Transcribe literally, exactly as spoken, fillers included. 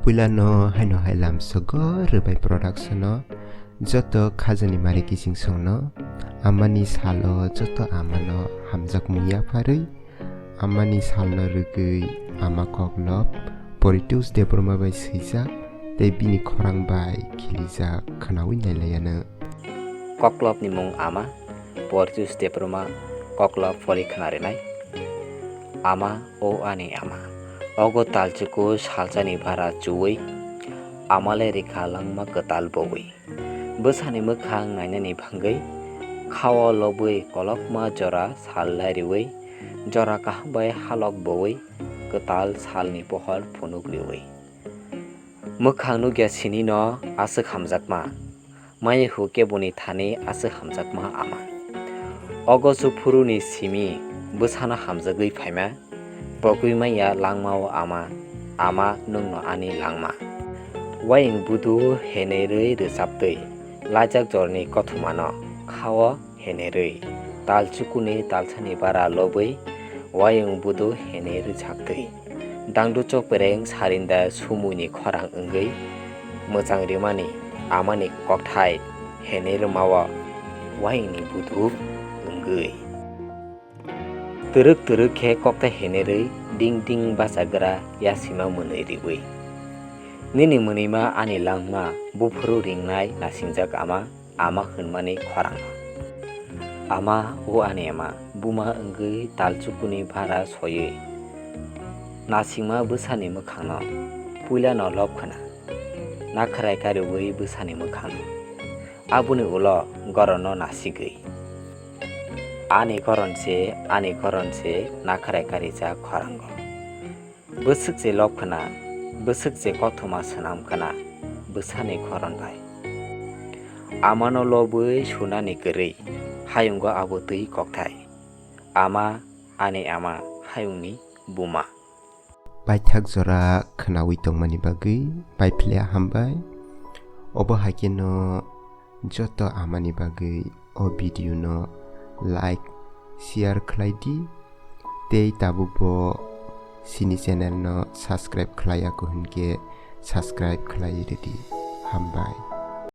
Puilano haino hai lamsogo Rwbai Production-o joto khajani mari kiching songno amani salo joto amano hamjakmung yapharwi amani salno rwgwi ama koklop Poritush Debbarma bai swijak tei bini khorang bai khilijak khwnawi nailaianw. Koklopni mung ama Poritush Debbarma, koklop pori khwna rinai. Ama, o ani ama, ogo talchuku salsani bara chuwi, amale rikha langma kwtal bowi. Bwsani mwkhang nainani bangwi, khao lobwi kolokma jora sal lairiwi, jora kaham bai halok bowi, kwtal salni pohor phunuk riwi. Mwkhang nukya sinino aswk hamjakma, maya hu keboni thani aswk hamjakma ama. Ogo chuphuruni simi bwsano hamjagwi phaima, bogwi maya langmao ama, ama nwngno ani langma. Wayung budu henerwi rwchaptwi, lajak jorni kothomano khao henerwi, talchukuni talsani bara lobwi, wayung budu henerwi rwchaktwi. Dangdu chokpereng sarinda sumuini khorang wngwi mwchang rimani amani kokthai hene rwmao waingni budu wngwi. Twrwk twrwk khe kokthai henerwi ding ding bachagra yasima mwnwi riwi. Nini mwnwima ani langma buphuru ringnai nasingjak ama. Ama hwnmani khorang. Ama, o ani ama, buma wngwi talchukuni bara soywi nasingma bwsani mwkhangno puilano lob khwna, nakhrai kariwi bwsani mwkhangno. Aboni ulo goronno nasigwi, ani goron se, ani goron se nakhrai karijak khorango. Bwswk je lobkhwna, bwswk je kothoma swnam khwna, bwsani goron bai. Amano lobwi sunani kwrwi, hayungo abo twi kokthai. Ama, ani ama, hayungni buma. Paithak jora khwnawi tongmani bagwi paiphle hambai. Obo hai kheno joto amani bagwi o video no like, share khlai di, tei tabukbo sini channel no subscribe khlai ya ko hinkhe subscribe khlai ridi. Hambai.